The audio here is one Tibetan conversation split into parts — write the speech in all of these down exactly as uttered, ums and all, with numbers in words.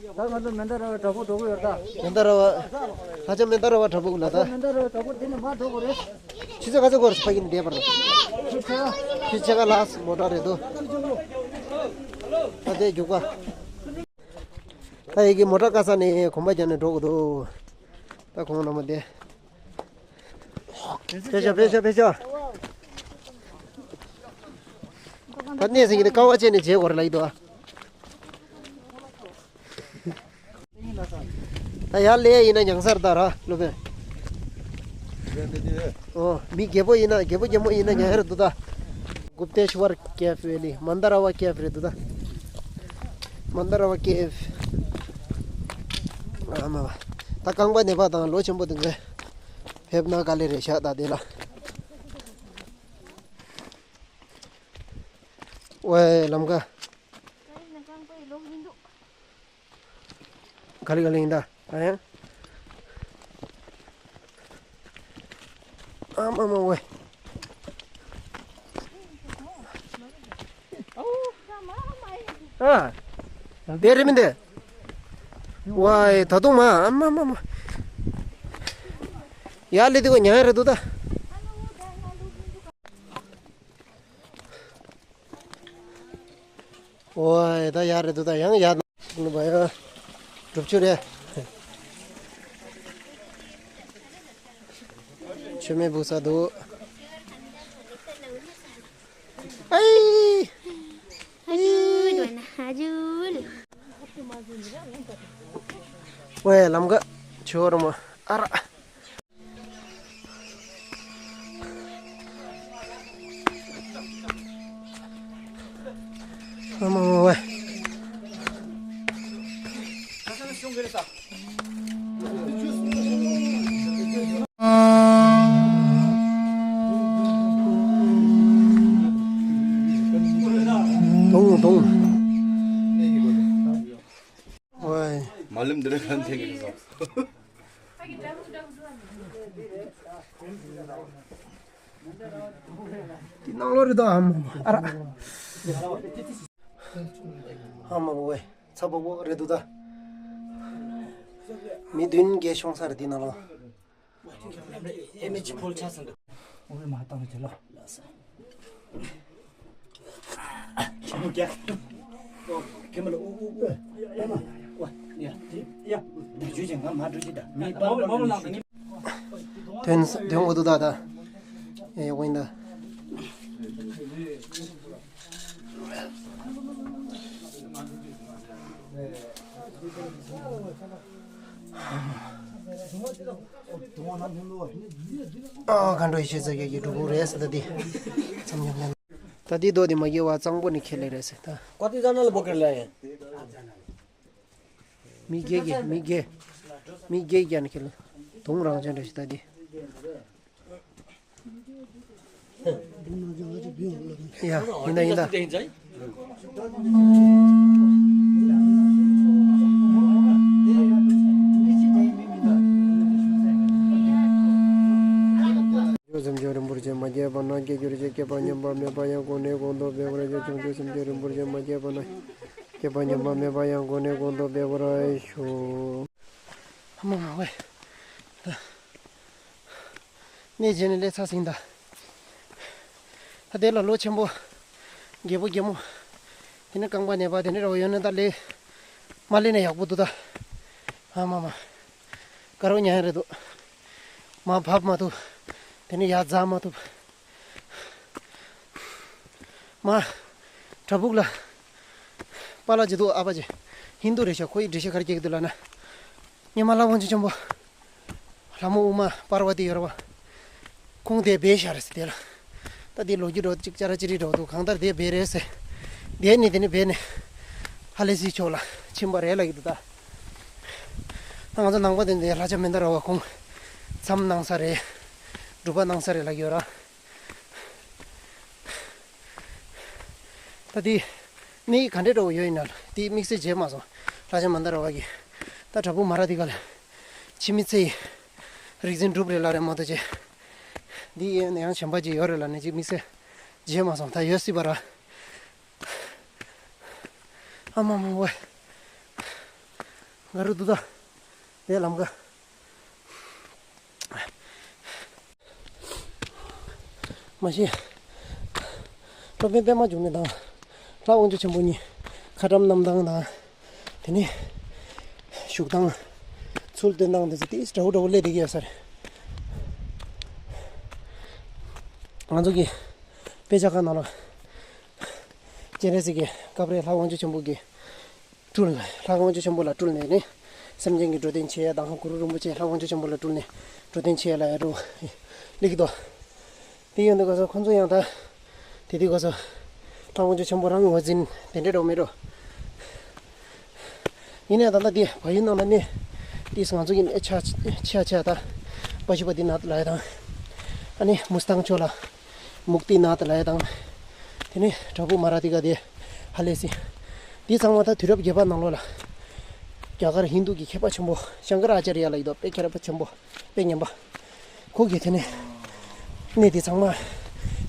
ད་ང་ཚོ་མན་དཱ་ར་བའི་བྲག་ཕུག་འགྲོ་གི་ཡོད་ད། མན་དཱ་ར་བ། ལྷ་ལྕམ་མན་དཱ་ར་བ་བྲག་ཕུག་ལ་ད། མན་དཱ་ར་བའི་བྲག་ཕུག་འདི་ནས་མར་འགྲོ་དགོས་རེད། ཆུ་ཚོད་ག་ཚོད་འགོར་སོང་ཕ་གི་ནས་བསྡད་པར། ཆུ་ཚོད། ཆུ་ཚོད་ག་ལགས་མོ་ཊ་རེད་འདུག་ད་དེ་རྒྱུག་པ། ད་ཡི་གེ་མོ་ཊ་ཀ་ས་ནས་གོམ་པ་རྒྱག་ནས་འགྲོ་དགོས་འདུག་ད་ཁོང་རྣམ་པ་དེ། ཕེབས་ཤོག་ཕེབས་ཤོག་ཕེབས་ཤོག་ད་གནས་ཟིན་གྱི་ནི་ཀ་བ་བཅད་ནས་བྱེད་དགོས་རེད་ལབ་ཀྱི་འདུག་ཨ། ད་ཡར་སླེབས་ཡིན་ན་མྱངས་ས་རེད་ད་ར་སློབ་དཔོན། ཨོ་མི་རྒད་པོ་ཡིན་ན་རྒད་པོ་རྒན་མོ་ཡིན་ན་མྱངས་ཡ་རེད་འདུག་ད། Gupteshwar Cave Valley, Mandarava Cave རེད་འདུག་ད། Mandarava Cave. ཨ་མ་བ། ད་རྐང་པ་ནད་པ་དང་ལོ་ཆེན་པོ་དེ་ཚོས་ཕེབས་ན་དཀའ་ལས་རེད་ཤག་ད་དེ་ལ། ཝེ་ལམ་ཀ། ག་ལེ་ག་ལེ་ཡིན་ད་ད་ཡང་། ཨ་མ་མ་ཝེ། ཨ། དེ་རེད་མིན་དེ། ཝེ་ད་དུང་མ་ཨ་མ་མ་མ། ཡ་ལེ་དེ་གོ་ཉ་རེད་འདུག་ད། ཨོའི་ད་ཡག་རེད་འདུག་ད་ཡང་ཡག་ནུ་བ་ཡ། གྲུབ་ཆུ་རེད། ཆུ་མེད་བུ་ས་འདུག་ཨའི། ཨའི། ཝེ་ལམ་ག་ཆུ་བོ་རུ་མོ་ཨ་ར། དུང་དུང་། ཝེ། མ་ལིམ་འདི་ལ་གང་ཐེག་གི་རེད་ཟེར། འདི་ནང་ལོགས་རེད་དོ་ཨ་མ་མ་ཨ་ར། ཨ་མ་མ་ཝེ་ཚ་པོ་པོ་རེད་འདུག་ད། མི་བདུན་བརྒྱད་ཤོང་ས་རེད་འདི་ནང་ལོགས། ཨེ་མེ་ཅི་ཕོལ་ཆ་སོང་འདུག་ཨོ་མ་བཏང་བྱས་ལ། ཆི་མོ་རྒྱ། ཨོ་ཁེ་མ་ལ་ཨུ་ཨུ་ཨུ། ཨོ་ཡ། ད་ཇུ་ཅན་ང་མ་འགྲོ་ཅི་ད་མི་པ་མོ་མོ་ལ་ནི། དོན་དོན་འོ་དུ་ད་ད། ཨེ་ཝིན་ད། ཨ་མཁའ་འགྲོ་ཡེ་ཤེས་རྩ་རྒྱུད་ཀྱི་སྒྲུབ་ཕུག་རེད་ཟེར་ད་འདི། མཚམས་ཉམས་ལེན། ད་འདི་རྡོ་འདི་མ་གྱེས་པ་གཙང་པོ་ནས་ཁྱེར་ལེ་རེད་ཟེར་ད། ཀོ་ཏི་ཛ་ན་ལ་བོ་ཀེར་ལ་ཡ། མི་རྒྱལ་གྱི་མི་རྒྱལ། མི་རྒྱལ་རྒྱ་ནས་ཁྱེར་ལ། དུང་རང་བྱོན་རེད་ཟེར་ད་འདི། ཡ། ཡིན་ད་ཡིན་ད། སེམས་ཅན་རིན་པོ་ཆེ་མ་སྐྱེས་པ་ན་སྐྱེ་གྱུར་ཅིག་སྐྱེས་པ་ཉམས་པ་མེད་པ་ཡང་གོང་ནས་གོང་དུ་འཕེལ་བར་ཤོག་བྱང་ཆུབ་སེམས་ཅན་རིན་པོ་ཆེ་མ་སྐྱེས་པ་ན་སྐྱེས་པ་ཉམས་པ་མེད་པ་ཡང་གོང་ནས་གོང་དུ་འཕེལ་བར་ཤོག་ཨ་མ་ང་ཝེ། གནས་མཇལ་ནས་སླེབས་ཚར་ཟིན་ད། ད་དེ་ལ་ལོ་ཆེན་པོ། རྒད་པོ་རྒད་མོ། དེ་ནས་རྐང་པ་ནད་པ་དེ་འདྲ་འདྲ་བོ་ཡོད་ན་ད་ལས། མ་སླེབས་ན་ཡག་པོ་འདུག་ད། ཨ་མ་མ། དཀར་པོ་ཉལ་ཡ་རེད་འདུག་མར་བབས་མ་ཐུབ། དེ་ནས་ཡར་འཛེག་མ་ཐུབ། མ། བྲག་ཕུག་ལ། པཱ་ལགས་ཅིག་འདུག་ཨ་ཕ་ཅིག་ཧིན་དུ་རེད་ཤག་ཁོ་ཡི་འགྲེལ་བཤད་ག་རེ་རྒྱག་གི་འདུག་ལབ་ན། སྔོན་མ་ལྷ་དབང་ཕྱུག་ཆེན་པོ། ལྷ་མོ་ཨུ་མ་པར་བ་ཏི་ཡོད་རེད་པ། ཁོང་དེ་སྦས་བཞག་རེད་ཟེར་དེ་ལ། ད་དེ་ལོ་རྒྱུས་འདྲ་བོ་ཅིག་ཅ་ར་ཅི་རིགས་འདྲ་བོ་འདུག་གང་ལྟར་དེ་སྦས་རེད་ཟེར། དེ་ནས་དེ་ནས་སྦས་ནས། ཧ་ལས་སི་ཕྱོགས་ལ་ཕྱིན་པ་རེད་ལབ་ཀྱི་འདུག་ད། ད་ང་ཚོ་ནང་པ་དེ་འདྲའི་ལྷ་ལྕམ་མན་དཱ་ར་བ་ཁོང་། མཚམས་གནང་ས་རེད། སྒྲུབ་པ་གནང་ས་རེད་ལབ་ཀྱི་ཡོད་ར། ད་དེ། གནས་ཡིག་ག་འདྲས་འདྲ་བོ་ཡོད་ཡིན་ན་དེ་དམིགས་བསལ་མཇལ་མ་སོང་། ལྷ་ལྕམ་མན་དཱ་ར་བ་གིས། ད་བྲག་ཕུག་མ་ར་དེ་ག་ལ། འཆི་མེད་ཚེ་ཡི། རིག་འཛིན་གྲུབ་རེད་ལབ་རེད་མ་གཏོགས་ཅི། འདི་ཡན་ཡང་གཞན་པ་ཅིག་ཡོད་རེད་ལབ་ནས་ཅིག་དམིགས་བསལ་མཇལ་མ་སོང་ད་ཡོད་སྲིད་པ་ར། ཨ་མ་མ་ཝེ། ག་རུ་འདུག་ད། དེ་ལམ་ཀ། མ་གཞི། སློབ་དཔོན་པདྨ་འབྱུང་གནས་དང་། ལྷ་དབང་ཕྱུག་ཆེན་པོ་གཉིས་ཁ་བཀྲམ་གནང་སྟངས་དང་། དེ་ནས་བཞུགས་སྟངས། ཚུལ་སྟོན་སྟངས་དེ་ཚོ་ཏིས་འདྲ་བོ་འདྲ་བོ་སླེབས་བསྡད་ཀྱི་ཡོད་ས་རེད། ང་ཚོ་གི་དཔེ་ཆ་ཁང་ནང་ལ་སྤྱན་རས་གཟིགས་ཀྱི་སྐབས་རེ་ལྷ་དབང་ཕྱུག་ཆེན་པོ་གི་སྤྲུལ། ལྷ་དབང་ཕྱུག་ཆེན་པོ་ལ་སྤྲུལ་ནས་ནི། སེམས་ཅན་གྱི་འགྲོ་དོན་བྱེད་ཡ་དང་གུ་རུ་རིན་པོ་ཆེ་ལྷ་དབང་ཕྱུག་ཆེན་པོ་ལ་སྤྲུལ་ནས་འགྲོ་དོན་བྱེད་ཡ་ལ་ཡ་འགྲོ་སླེབས་ཀྱི་འདུག་དེ་ཡོང་དུས་སྐབས་སུ་ཁོང་ཚོ་ཡང་ད་དེ་དུས་སྐབས་སུ་ལྷ་དབང་ཕྱུག་ཆེན་པོ་རང་ངོས་འཛིན་དེ་འདྲའི་འགྲོ་མེད་འགྲོ། ཡིན་ནའི་ད་ལྟ་འདི་བལ་ཡུལ་ནང་ལ་གནས་དེས་ང་ཚོ་གི་གནས་ཆ་ཆ་ཆ་ད་པ་ཤི་པ་དི་ནཱཐ་ལ་ཡ་དང་། ཨ་ནི་མུ་སྟང་ཕྱོགས་ལ་མུག་ཏི་ནཱཐ་ལ་ཡ་དང་། དེ་ནས་བྲག་ཕུག་མ་ར་ཏི་ཀ་དེ་ཧ་ལེ་སི། འདི་ཚང་མ་ད་དུས་རབས་བརྒྱད་པ་ནང་ལོགས་ལ་རྒྱ་གར་ཧིན་རྡུ་གི་མཁས་པ་ཆེན་པོ་ཤང་ཀ་ར་ཨ་ཅཱརྱ་ལ་ཡོད་དོ། དཔེ་མཁས་པ་ཆེན་པོ། དཔེ་ངན་པ། ཁོ་གིས་དེ་ནས་གནས་དེ་ཚང་མ་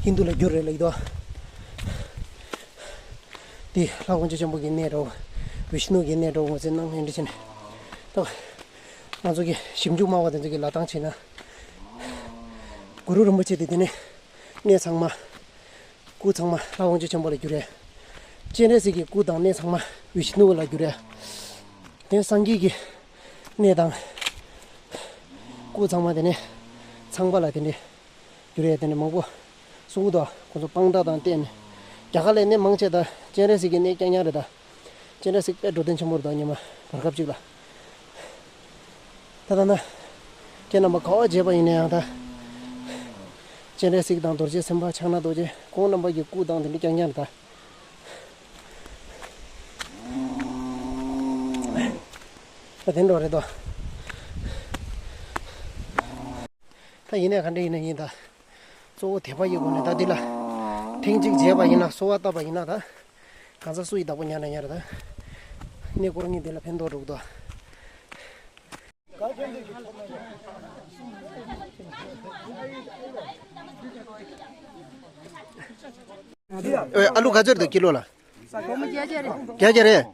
ཧིན་རྡུ་ལ་བསྒྱུར་རེད་ལ་ཡོད་དོ། དེ་ལྷ་དབང་ཕྱུག་ཆེན་པོ་གི་གནས་འགྲོ། བི་ཤ་ནུ་གི་གནས་འགྲོ་ངོས་འཛིན་གནང་ངན་འདྲི་བྱས་ནས། ད་ང་ཚོ་གི་ཞིབ་འཇུག་སྨྲ་བ་དེ་ཚོ་གི་ལབ་སྟངས་བྱས་ན། གུ་རུ་རིན་པོ་ཆེ་དེ་དེ་ནས་གནས་ཚང་མ། སྐུ་ཚང་མ་ལྷ་དབང་ཕྱུག་ཆེན་པོ་ལ་བསྒྱུར་རེད། སྤྱན་རས་གཟིགས་ཀྱི་སྐུ་དང་གནས་ཚང་མ་བི་ཤ་ནུ་ལ་བསྒྱུར་རེད། དེ་སངས་རྒྱས་ཀྱི་གནས་དང་། སྐུ་ཚང་མ་དེ་ནས་ཚངས་པ་ལ་དེ་འདྲས་བསྒྱུར་རེད། དེ་འདྲས་མང་པོ་གསུང་གི་འདུག་ཁོང་ཚོ་དཔང་རྟགས་དང་བསྟན་ནས། རྒྱ་གར་ལ་གནས་མང་ཆེ་ད་སྤྱན་རས་གཟིགས་ཀྱི་གནས་རྐྱང་རྐྱང་རེད་ད། སྤྱན་རས་གཟིགས་དཔེ་འགྲོ་དོན་ཆེན་པོ་རེད་ད། ཉི་མ་བར་སྐབས་གཅིག་ལ། ད་ལྟ་ན། ཁྱེད་རྣམ་པ་ག་བ་མཇལ་བ་ཡིན་ན་ཡང་ད། སྤྱན་རས་གཟིགས་དང་རྡོ་རྗེ་སེམས་དཔའ་ཕྱག་ན་རྡོ་རྗེ་ཁོང་རྣམ་པ་གི་སྐུ་དང་དེ་འདྲ་རྐྱང་རྐྱང་རེད་ད། ད་དེ་འདྲ་རེད་དོ། ད་ཡིན་ནའི་ག་འདྲ་ཡིན་ན་ཡིན་ད། གཙོ་བོ་དད་པ་ཡི་སྒོ་ནས་ད་འདི་ལ། ཐེངས་གཅིག་མཇལ་བ་ཡིན་ན་གསོལ་བ་བཏབ་པ་ཡིན་ན་ད། གང་ཟག་སུ་ཡི་བདག་པོ་ཉར་ན་ཉར་ད། གནས་སྐོར་གཉིས་འདི་ལ་ཕན་ཐོགས་འགྲོ་གི་འདུག་ཨ་ལུ་ག་ཚོད་རེད་ཀི་ལོ་ལ། བརྒྱ་བརྒྱ་རེད།